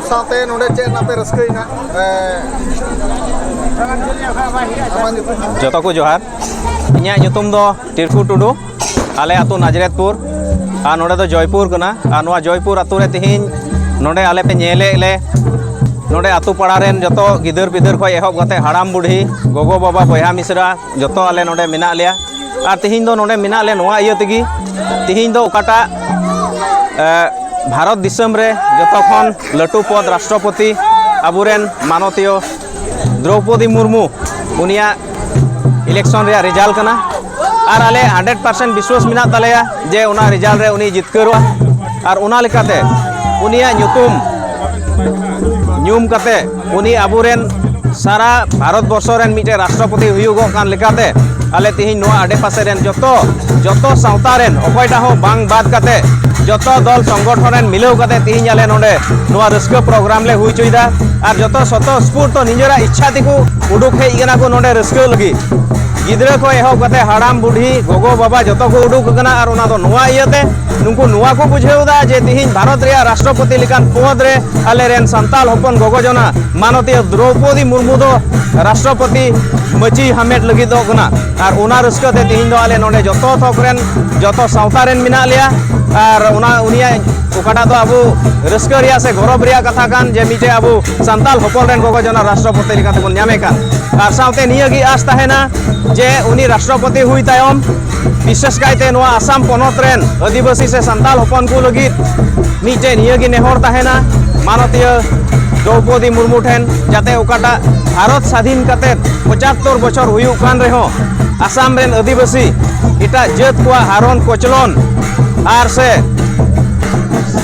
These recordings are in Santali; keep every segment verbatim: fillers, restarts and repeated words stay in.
ᱥᱟᱶᱛᱮ ᱱᱚᱰᱮ ᱪᱮᱫ ᱨᱮᱱᱟᱜ ᱯᱮ ᱨᱟᱹᱥᱠᱟᱹᱭᱮᱱᱟ? ᱮ, ᱟᱢᱟᱜ ᱧᱩᱛᱩᱢ? ᱡᱚᱛᱚ ᱠᱚ ᱡᱚᱦᱟᱨ᱾ ᱤᱧᱟᱹᱜ ᱧᱩᱛᱩᱢ ᱫᱚ ᱴᱤᱨᱠᱩ ᱴᱩᱰᱩ᱾ ᱟᱞᱮ ᱟᱹᱛᱩ ᱱᱟᱡᱽᱨᱮᱛᱯᱩᱨ, ᱟᱨ ᱱᱚᱰᱮ ᱫᱚ ᱡᱚᱭᱯᱩᱨ ᱠᱟᱱᱟ᱾ ᱟᱨ ᱱᱚᱣᱟ ᱡᱚᱭᱯᱩᱨ ᱟᱹᱛᱩ ᱨᱮ ᱛᱤᱦᱤᱧ ᱱᱚᱰᱮ ᱟᱞᱮ ᱯᱮ ᱧᱮᱞᱮᱫ ᱞᱮ, ᱱᱚᱰᱮ ᱟᱹᱛᱩ ᱯᱟᱲᱟ ᱨᱮᱱ ᱡᱚᱛᱚ ᱜᱤᱫᱟᱹᱨ ᱯᱤᱫᱟᱹᱨ ᱠᱷᱚᱱ ᱮᱦᱚᱵ ᱠᱟᱛᱮ ᱦᱟᱲᱟᱢ ᱵᱩᱰᱷᱤ, ᱜᱚᱜᱚ ᱵᱟᱵᱟ, ᱵᱚᱭᱦᱟ ᱢᱤᱥᱨᱟ, ᱡᱚᱛᱚ ᱟᱞᱮ ᱱᱚᱰᱮ ᱢᱮᱱᱟᱜ ᱞᱮᱭᱟ᱾ ᱟᱨ ᱛᱤᱦᱤᱧ ᱫᱚ ᱱᱚᱰᱮ ᱢᱮᱱᱟᱜ ᱞᱮ ᱱᱚᱣᱟ ᱤᱭᱟᱹ ᱛᱮᱜᱮ, ᱛᱤᱦᱤᱧ ᱫᱚ ᱚᱠᱟᱴᱟᱜ, ᱮ, ᱵᱷᱟᱨᱚᱛ ᱫᱤᱥᱚᱢ ᱨᱮ ᱡᱚᱛᱚ ᱠᱷᱚᱱ ᱞᱟᱹᱴᱩ ᱯᱚᱫᱽ ᱨᱟᱥᱴᱨᱚᱯᱚᱛᱤ ᱟᱵᱚᱨᱮᱱ ᱢᱟᱱᱚᱛᱤᱭᱚ ᱫᱨᱚᱣᱯᱚᱫᱤ ᱢᱩᱨᱢᱩ, ᱩᱱᱤᱭᱟᱜ election ᱨᱮᱭᱟᱜ result ᱠᱟᱱᱟ᱾ ᱟᱨ ᱟᱞᱮ hundred percent ᱵᱤᱥᱣᱟᱥ ᱢᱮᱱᱟᱜ ᱛᱟᱞᱮᱭᱟ ᱡᱮ ᱚᱱᱟ result ᱨᱮ ᱩᱱᱤ ᱡᱤᱛᱠᱟᱹᱨᱚᱜᱼᱟ᱾ ᱟᱨ ᱚᱱᱟ ᱞᱮᱠᱟᱛᱮ ᱩᱱᱤᱭᱟᱜ ᱧᱩᱛᱩᱢ ᱧᱩᱢ ᱠᱟᱛᱮ ᱩᱱᱤ ᱟᱵᱚᱨᱮᱱ ᱥᱟᱨᱟ ᱵᱷᱟᱨᱚᱛ ᱵᱚᱨᱥᱚ ᱨᱮᱱ ᱢᱤᱫᱴᱮᱱ ᱨᱟᱥᱴᱨᱚᱯᱚᱛᱤ ᱦᱩᱭᱩᱜᱚᱜ ᱠᱟᱱ ᱞᱮᱠᱟᱛᱮ, ᱟᱞᱮ ᱛᱤᱦᱤᱧ ᱱᱚᱣᱟ ᱟᱰᱮᱯᱟᱥᱮ ᱨᱮᱱ ᱡᱚᱛᱚ, ᱡᱚᱛᱚ ᱥᱟᱶᱛᱟ ᱨᱮᱱ ᱚᱠᱚᱭᱴᱟᱜ ᱦᱚᱸ ᱵᱟᱝ ᱵᱟᱫ ᱠᱟᱛᱮ, ᱡᱚᱛᱚ ᱫᱚᱞ ᱥᱚᱝᱜᱚᱴᱷᱚᱱ ᱨᱮᱱ ᱢᱤᱞᱟᱹᱣ ᱠᱟᱛᱮ ᱛᱤᱦᱤᱧ ᱟᱞᱮ ᱱᱚᱰᱮ ᱱᱚᱣᱟ ᱨᱟᱹᱥᱠᱟᱹ program ᱞᱮ ᱦᱩᱭ ᱦᱚᱪᱚᱭᱮᱫᱟ᱾ ᱟᱨ ᱡᱚᱛᱚ ᱥᱚᱛᱚ ᱥᱯᱷᱩᱨᱛᱚ ᱱᱤᱡᱮᱨᱟᱜ ᱤᱪᱪᱷᱟ ᱛᱮᱠᱚ ᱩᱰᱩᱠ ᱦᱮᱡ ᱠᱟᱱᱟ ᱠᱚ ᱱᱚᱰᱮ ᱨᱟᱹᱥᱠᱟᱹ ᱞᱟᱹᱜᱤᱫ᱾ ᱜᱤᱫᱽᱨᱟᱹ ᱠᱷᱚᱱ ᱮᱦᱚᱵ ᱠᱟᱛᱮ ᱦᱟᱲᱟᱢ ᱵᱩᱰᱷᱤ, ᱜᱚᱜᱚ ᱵᱟᱵᱟ ᱡᱚᱛᱚ ᱠᱚ ᱩᱰᱩᱠ ᱟᱠᱟᱱᱟ᱾ ᱟᱨ ᱚᱱᱟ ᱫᱚ ᱱᱚᱣᱟ ᱤᱭᱟᱹᱛᱮ, ᱱᱩᱠᱩ ᱱᱚᱣᱟ ᱠᱚ ᱵᱩᱡᱷᱟᱹᱣ ᱮᱫᱟ ᱡᱮ ᱛᱤᱦᱤᱧ ᱵᱷᱟᱨᱚᱛ ᱨᱮᱭᱟᱜ ᱨᱟᱥᱴᱨᱚᱯᱚᱛᱤ ᱞᱮᱠᱟᱱ ᱯᱚᱫᱽ ᱨᱮ ᱟᱞᱮᱨᱮᱱ ᱥᱟᱱᱛᱟᱞ ᱦᱚᱯᱚᱱ ᱜᱚᱜᱚ ᱡᱚᱱᱟ ᱢᱟᱱᱚᱛᱤᱭᱟᱹ ᱫᱨᱚᱣᱯᱚᱫᱤ ᱢᱩᱨᱢᱩ ᱫᱚ ᱨᱟᱥᱴᱨᱚᱯᱚᱛᱤ ᱢᱟᱹᱪᱤ ᱦᱟᱢᱮᱴ ᱞᱟᱹᱜᱤᱫᱚᱜ ᱠᱟᱱᱟ᱾ ᱟᱨ ᱚᱱᱟ ᱨᱟᱹᱥᱠᱟᱹ ᱛᱮ ᱛᱤᱦᱤᱧ ᱫᱚ ᱟᱞᱮ ᱱᱚᱰᱮ ᱡᱚᱛᱚ ᱛᱷᱚᱠ ᱨᱮᱱ, ᱡᱚᱛᱚ ᱥᱟᱶᱛᱟ ᱨᱮᱱ ᱢᱮᱱᱟᱜ ᱞᱮᱭᱟ᱾ ᱟᱨ ᱚᱱᱟ ᱩᱱᱤᱭᱟᱜ ᱚᱠᱟᱴᱟᱜ ᱫᱚ ᱟᱵᱚ ᱨᱟᱹᱥᱠᱟᱹ ᱨᱮᱭᱟᱜ ᱥᱮ ᱜᱚᱨᱚᱵᱽ ᱨᱮᱭᱟᱜ ᱠᱟᱛᱷᱟ ᱠᱟᱱ ᱡᱮ ᱢᱤᱫᱴᱮᱡ ᱟᱵᱚ ᱥᱟᱱᱛᱟᱞ ᱦᱚᱯᱚᱱ ᱨᱮᱱ ᱜᱚᱜᱚ ᱡᱚᱱᱟ ᱨᱟᱥᱴᱨᱚᱯᱚᱛᱤ ᱞᱮᱠᱟᱛᱮ ᱵᱚᱱ ᱧᱟᱢᱮ ᱠᱟᱱ᱾ ᱟᱨ ᱥᱟᱶᱛᱮ ᱱᱤᱭᱟᱹ ᱜᱮ ᱟᱸᱥ ᱛᱟᱦᱮᱱᱟ ᱡᱮ ᱩᱱᱤ ᱨᱟᱥᱴᱨᱚᱯᱚᱛᱤ ᱦᱩᱭ ᱛᱟᱭᱚᱢ ᱵᱤᱥᱮᱥ ᱠᱟᱭᱛᱮ ᱱᱚᱣᱟ ᱟᱥᱟᱢ ᱯᱚᱱᱚᱛ ᱨᱮᱱ ᱟᱹᱫᱤᱵᱟᱹᱥᱤ ᱥᱮ ᱥᱟᱱᱛᱟᱞ ᱦᱚᱯᱚᱱ ᱠᱚ ᱞᱟᱹᱜᱤᱫ ᱢᱤᱫᱴᱮᱡ ᱱᱤᱭᱟᱹ ᱜᱮ ᱱᱮᱦᱚᱨ ᱛᱟᱦᱮᱱᱟ ᱢᱟᱱᱚᱛᱤᱭᱟᱹ ᱫᱨᱚᱣᱯᱚᱫᱤ ᱢᱩᱨᱢᱩ ᱴᱷᱮᱱ, ᱡᱟᱛᱮ ᱚᱠᱟᱴᱟᱜ ᱵᱷᱟᱨᱚᱛ ᱥᱟᱫᱷᱤᱱ ᱠᱟᱛᱮ ᱯᱚᱸᱪᱟᱛᱛᱳᱨ ᱵᱚᱪᱷᱚᱨ ᱦᱩᱭᱩᱜ ᱠᱟᱱ ᱨᱮᱦᱚᱸ ᱟᱥᱟᱢ ᱨᱮᱱ ᱟᱹᱫᱤᱵᱟᱹᱥᱤ ᱮᱴᱟᱜ ᱡᱟᱹᱛ ᱠᱚᱣᱟᱜ ᱦᱟᱨᱚᱱ ᱠᱚᱪᱞᱚᱱ ᱟᱨ ᱥᱮ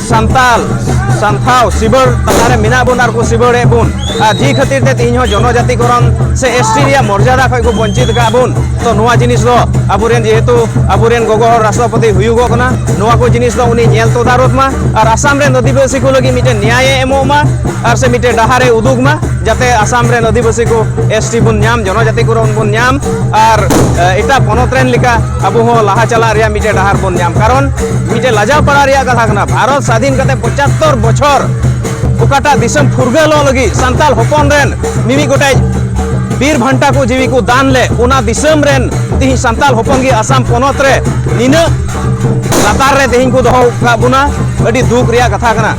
ᱥᱟᱱᱛᱟᱞ, ᱥᱟᱱᱛᱷᱟᱣ, ᱥᱤᱵᱟᱹᱲ ᱛᱟᱞᱟᱨᱮ ᱢᱮᱱᱟᱜ ᱵᱚᱱ ᱟᱨ ᱠᱚ ᱥᱤᱵᱟᱹᱲᱮᱫ ᱵᱚᱱ᱾ ᱟᱨ ᱡᱮ ᱠᱷᱟᱹᱛᱤᱨ ᱛᱮ ᱛᱮᱦᱮᱧ ᱦᱚᱸ ᱡᱚᱱᱚᱡᱟᱛᱤᱠᱚᱨᱚᱱ ᱥᱮ S T ᱨᱮᱭᱟᱜ ᱢᱚᱨᱡᱟᱫᱟ ᱠᱷᱚᱱ ᱠᱚ ᱵᱚᱧᱪᱤᱛ ᱟᱠᱟᱫ ᱵᱚᱱ᱾ ᱛᱚ ᱱᱚᱣᱟ ᱡᱤᱱᱤᱥ ᱫᱚ ᱟᱵᱚᱨᱮᱱ ᱡᱮᱦᱮᱛᱩ ᱟᱵᱚᱨᱮᱱ ᱜᱚᱜᱚ ᱦᱚᱲ ᱨᱟᱥᱴᱨᱚᱯᱚᱛᱤ ᱦᱩᱭᱩᱜᱚᱜ ᱠᱟᱱᱟ, ᱱᱚᱣᱟ ᱠᱚ ᱡᱤᱱᱤᱥ ᱫᱚ ᱩᱱᱤ ᱧᱮᱞ ᱛᱚᱫᱟᱨᱚᱛ ᱢᱟ ᱟᱨ ᱟᱥᱟᱢ ᱨᱮᱱ ᱟᱹᱫᱤᱵᱟᱹᱥᱤ ᱠᱚ ᱞᱟᱹᱜᱤᱫ ᱢᱤᱫᱴᱮᱱ ᱱᱮᱭᱟᱭᱮ ᱮᱢᱚᱜ ᱢᱟ ᱟᱨ ᱥᱮ ᱢᱤᱫᱴᱮᱱ ᱰᱟᱦᱟᱨᱮ ᱩᱫᱩᱜ ᱢᱟ, ᱡᱟᱛᱮ ᱟᱥᱟᱢ ᱨᱮᱱ ᱟᱹᱫᱤᱵᱟᱹᱥᱤ ᱠᱚ S T ᱵᱚᱱ ᱧᱟᱢ, ᱡᱚᱱᱚᱡᱟᱛᱤᱠᱚᱨᱚᱱ ᱵᱚᱱ ᱧᱟᱢ ᱟᱨ, ᱮ, ᱮᱴᱟᱜ ᱯᱚᱱᱚᱛ ᱨᱮᱱ ᱞᱮᱠᱟ ᱟᱵᱚ ᱦᱚᱸ ᱞᱟᱦᱟ ᱪᱟᱞᱟᱜ ᱨᱮᱭᱟᱜ ᱢᱤᱫᱴᱮᱱ ᱰᱟᱦᱟᱨ ᱵᱚᱱ ᱧᱟᱢ᱾ ᱠᱟᱨᱚᱱ ᱢᱤᱫᱴᱮᱱ ᱞᱟᱡᱟᱣ ᱯᱟᱲᱟ ᱨᱮᱭᱟᱜ ᱠᱟᱛᱷᱟ ᱠᱟᱱᱟ, ᱵᱷᱟᱨᱚᱛ ᱥᱟᱫᱷᱤᱱ ᱠᱟᱛᱮ ᱯᱚᱸᱪᱟᱛᱛᱳᱨ ᱵᱚᱪᱷᱚᱨ ᱚᱠᱟᱴᱟᱜ ᱫᱤᱥᱚᱢ ᱯᱷᱩᱨᱜᱟᱹᱞᱚᱜ ᱞᱟᱹᱜᱤᱫ ᱥᱟᱱᱛᱟᱲ ᱦᱚᱯᱚᱱ ᱨᱮᱱ ᱢᱤᱢᱤᱫ ᱜᱚᱴᱮᱡ ᱵᱤᱨ ᱵᱷᱟᱱᱴᱟ ᱠᱚ ᱡᱤᱣᱤ ᱠᱚ ᱫᱟᱱ ᱞᱮᱫ, ᱚᱱᱟ ᱫᱤᱥᱚᱢ ᱨᱮᱱ ᱛᱤᱦᱤᱧ ᱥᱟᱱᱛᱟᱲ ᱦᱚᱯᱚᱱ ᱜᱮ ᱟᱥᱟᱢ ᱯᱚᱱᱚᱛ ᱨᱮ ᱱᱤᱱᱟᱹᱜ ᱞᱟᱛᱟᱨ ᱨᱮ ᱛᱤᱦᱤᱧ ᱠᱚ ᱫᱚᱦᱚ ᱟᱠᱟᱫ ᱵᱚᱱᱟ᱾ ᱟᱹᱰᱤ ᱫᱩᱠ ᱨᱮᱭᱟᱜ ᱠᱟᱛᱷᱟ ᱠᱟᱱᱟ᱾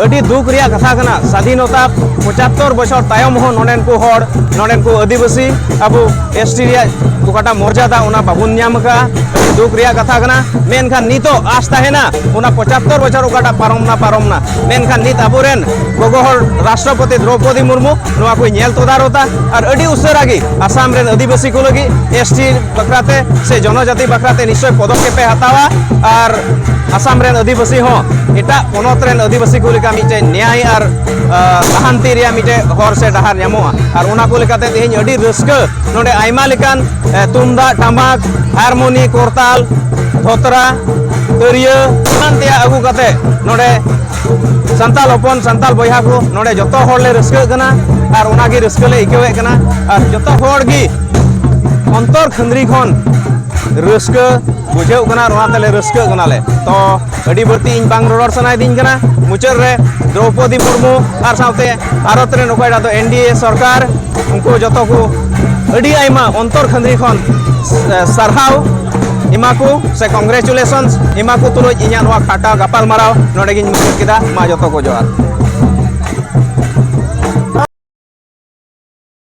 ᱟᱹᱰᱤ ᱫᱩᱠ ᱨᱮᱭᱟᱜ ᱠᱟᱛᱷᱟ ᱠᱟᱱᱟ᱾ ᱥᱟᱫᱷᱤᱱᱚᱛᱟ ᱯᱚᱸᱪᱟᱛᱛᱚᱨ ᱵᱚᱪᱷᱚᱨ ᱛᱟᱭᱚᱢ ᱦᱚᱸ ᱱᱚᱰᱮᱱ ᱠᱚ ᱦᱚᱲ, ᱱᱚᱰᱮᱱ ᱠᱚ ᱟᱹᱫᱤᱵᱟᱹᱥᱤ, ᱟᱵᱚ ᱮᱥ ᱴᱤ ᱨᱮᱭᱟᱜ ᱚᱠᱟᱴᱟᱜ ᱢᱚᱨᱡᱟᱫᱟ, ᱚᱱᱟ ᱵᱟᱵᱚᱱ ᱧᱟᱢ ᱟᱠᱟᱫᱼᱟ᱾ ᱟᱹᱰᱤ ᱫᱩᱠ ᱨᱮᱭᱟᱜ ᱠᱟᱛᱷᱟ ᱠᱟᱱᱟ᱾ ᱢᱮᱱᱠᱷᱟᱱ ᱱᱤᱛᱚᱜ ᱟᱥ ᱛᱟᱦᱮᱱᱟ, ᱚᱱᱟ ᱯᱚᱸᱪᱟᱛᱛᱚᱨ ᱵᱚᱪᱷᱚᱨ ᱚᱠᱟᱴᱟᱜ ᱯᱟᱨᱚᱢ ᱱᱟ, ᱯᱟᱨᱚᱢ ᱱᱟ, ᱢᱮᱱᱠᱷᱟᱱ ᱱᱤᱛ ᱟᱵᱚᱨᱮᱱ ᱜᱚᱜᱚ ᱦᱚᱲ ᱨᱟᱥᱴᱨᱚᱯᱚᱛᱤ ᱫᱨᱚᱣᱯᱚᱫᱤ ᱢᱩᱨᱢᱩ ᱱᱚᱣᱟ ᱠᱚᱭ ᱧᱮᱞ ᱛᱚᱫᱟᱨᱚᱛᱟ ᱟᱨ ᱟᱹᱰᱤ ᱩᱥᱟᱹᱨᱟ ᱜᱮ ᱟᱥᱟᱢ ᱨᱮᱱ ᱟᱹᱫᱤᱵᱟᱹᱥᱤ ᱠᱚ ᱞᱟᱹᱜᱤᱫ, ᱮᱥ ᱴᱤ ᱵᱟᱠᱷᱨᱟᱛᱮ ᱥᱮ ᱡᱚᱱᱚᱡᱟᱛᱤ ᱵᱟᱠᱷᱨᱟᱛᱮ ᱱᱤᱥᱪᱚᱭ ᱯᱚᱫᱚᱠᱷᱮᱯ ᱮ ᱦᱟᱛᱟᱣᱟ᱾ ᱟᱨ ᱟᱥᱟᱢ ᱨᱮᱱ ᱟᱹᱫᱤᱵᱟᱹᱥᱤ ᱦᱚᱸ ᱮᱴᱟᱜ ᱯᱚᱱᱚᱛ ᱨᱮᱱ ᱟᱹᱫᱤᱵᱟᱹᱥᱤ ᱠᱚ ᱞᱮᱠᱟ ᱢᱤᱫᱴᱮᱱ ᱱᱮᱭᱟᱭ ᱟᱨ, ᱟᱨ ᱞᱟᱦᱟᱱᱛᱤ ᱨᱮᱭᱟᱜ ᱢᱤᱫᱴᱮᱱ ᱦᱚᱨ ᱥᱮ ᱰᱟᱦᱟᱨ ᱧᱟᱢᱚᱜᱼᱟ᱾ ᱟᱨ ᱚᱱᱟ ᱠᱚ ᱞᱮᱠᱟᱛᱮ ᱛᱮᱦᱮᱧ ᱟᱹᱰᱤ ᱨᱟᱹᱥᱠᱟᱹ ᱱᱚᱰᱮ ᱟᱭᱢᱟ ᱞᱮᱠᱟᱱ, ᱮ, ᱛᱩᱢᱫᱟᱜ, ᱴᱟᱢᱟᱠ, ᱦᱟᱨᱢᱳᱱᱤ, ᱠᱚᱨᱛᱟᱞ, ᱫᱷᱚᱛᱨᱟ, ᱛᱟᱹᱨᱭᱟᱹ ᱮᱢᱟᱱ ᱛᱮᱭᱟᱜ ᱟᱹᱜᱩ ᱠᱟᱛᱮ ᱱᱚᱰᱮ ᱥᱟᱱᱛᱟᱲ ᱦᱚᱯᱚᱱ, ᱥᱟᱱᱛᱟᱲ ᱵᱚᱭᱦᱟ ᱠᱚ ᱱᱚᱰᱮ ᱡᱚᱛᱚ ᱦᱚᱲ ᱞᱮ ᱨᱟᱹᱥᱠᱟᱹᱜ ᱠᱟᱱᱟ᱾ ᱟᱨ ᱚᱱᱟᱜᱮ ᱨᱟᱹᱥᱠᱟᱹ ᱞᱮ ᱟᱹᱭᱠᱟᱹᱣᱮᱫ ᱠᱟᱱᱟ᱾ ᱟᱨ ᱡᱚᱛᱚ ᱦᱚᱲ ᱜᱮ ᱚᱱᱛᱚᱨ ᱠᱷᱟᱹᱱᱫᱽᱨᱤ ᱠᱷᱚᱱ ᱨᱟᱹᱥᱠᱟᱹ ᱵᱩᱡᱷᱟᱹᱜ ᱠᱟᱱᱟ, ᱟᱨ ᱚᱱᱟ ᱛᱮᱞᱮ ᱨᱟᱹᱥᱠᱟᱹᱜ ᱠᱟᱱᱟᱞᱮ᱾ ᱛᱚ ᱟᱹᱰᱤ ᱵᱟᱹᱲᱛᱤ ᱤᱧ ᱵᱟᱝ ᱨᱚᱨᱚᱲ ᱥᱟᱱᱟᱭᱮᱫᱤᱧ ᱠᱟᱱᱟ᱾ ᱢᱩᱪᱟᱹᱫ ᱨᱮ ᱫᱨᱚᱣᱯᱚᱫᱤ ᱢᱩᱨᱢᱩ ᱟᱨ ᱥᱟᱶᱛᱮ ᱵᱷᱟᱨᱚᱛ ᱨᱮᱱ ᱚᱠᱚᱭᱴᱟᱜ ᱫᱚ ᱮᱱ ᱰᱤ ᱮ ᱥᱚᱨᱠᱟᱨ, ᱩᱱᱠᱩ ᱡᱚᱛᱚ ᱠᱚ ᱟᱹᱰᱤ ᱟᱭᱢᱟ ᱚᱱᱛᱚᱨ ᱠᱷᱟᱹᱱᱫᱽᱨᱤ ᱠᱷᱚᱱ ᱥᱟᱨᱦᱟᱣ ᱮᱢᱟ ᱠᱚ ᱥᱮ congratulations ᱮᱢᱟ ᱠᱚ ᱛᱩᱞᱩᱡ ᱤᱧᱟᱹᱜ ᱱᱚᱣᱟ ᱠᱷᱟᱴᱟ ᱜᱟᱯᱟᱞ ᱢᱟᱨᱟᱣ ᱱᱚᱰᱮ ᱜᱤᱧ ᱢᱩᱪᱟᱹᱫ ᱠᱮᱫᱟ᱾ ᱢᱟ ᱡᱚᱛᱚ ᱠᱚ ᱡᱚᱦᱟᱨ᱾